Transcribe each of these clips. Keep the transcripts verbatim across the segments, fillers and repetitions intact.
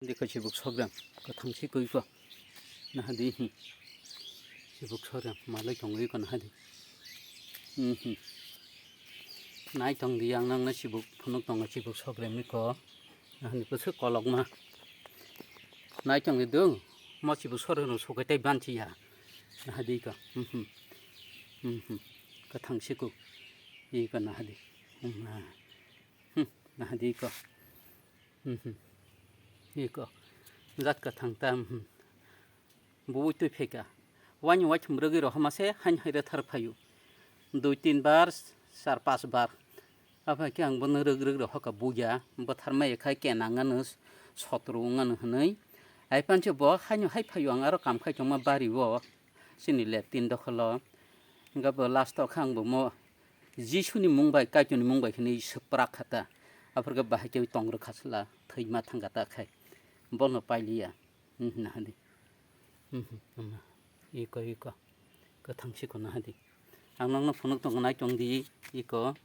Dikha chibuk sogrem, kwthang si kwi ko. Nahadi, hmm. Chibuk sogrem, malai tongwi ko nahadi. Hmm, hmm. Nai tong di ang nang na chibuk phunuk tongo chibuk sogrem ni ko. Nahadi ko se kolokma. Nai tong di do, mo chibuk sogrem no sokai tai banchi ya. Nahadi ko. Hmm, hmm. Hmm, hmm. Kwthang si kwi. Iko nahadi. Hmm, ah. Hmm, nahadi ko. Hmm, hmm. Iko. Jat kwthang ta, hmm. Bui twi pheka. Wani waithum rwgwi rohoma se hain hai rwthar phaio. Dui tin bar, char pas bar. Aphai khe ang bono rwg rwg rohoka buya. Bwtharma ekhai kena wngano sotro wngano hwnwi. Hai panche bo haino hai phaio ang aro kam khai tongma bari o. Chini lab tin dokholo. Hingkhe bo last o khe ang bo mo Jisuni mung bai, Kaitorni mung bai hwnwi swprak kha ta. Aphuru khe bahai khe tong rwkha sla, thwima thang kha ta khai. Bono pailiya. Hmm, nahadi. Hmm, hmm, hmm. Iko, iko. Kwthang siko nahadi. Ang nokno phunuk tongo, nai tong di, iko.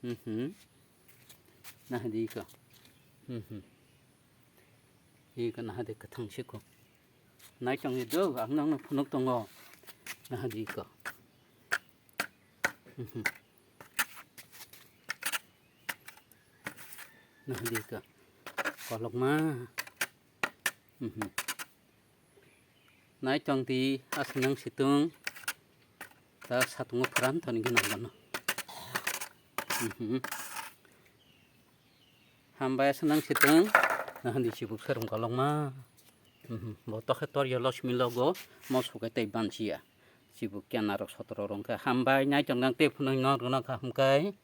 Hmm, hmm. Nahadi iko. Hmm, hmm. Iko nahadi kwthang siko. Nai tong di do, ang nokno phunuk tongo. Nahadi iko. Mhm. Nahadi ka. Kolokma. Mhm. Nai tong di aswk nang situng. Ta satungo pharan toni gwnang gano. Mhm. Hambai aswk nang situng. Nahadi chibuk sogrem kolokma. Mhm. Bo tokhe tor ya losmi logo mo sukai tei banchiya. Chibuk kena rok sotro rong khe hambai nai tong nang tei phunui no rwna kaham kai.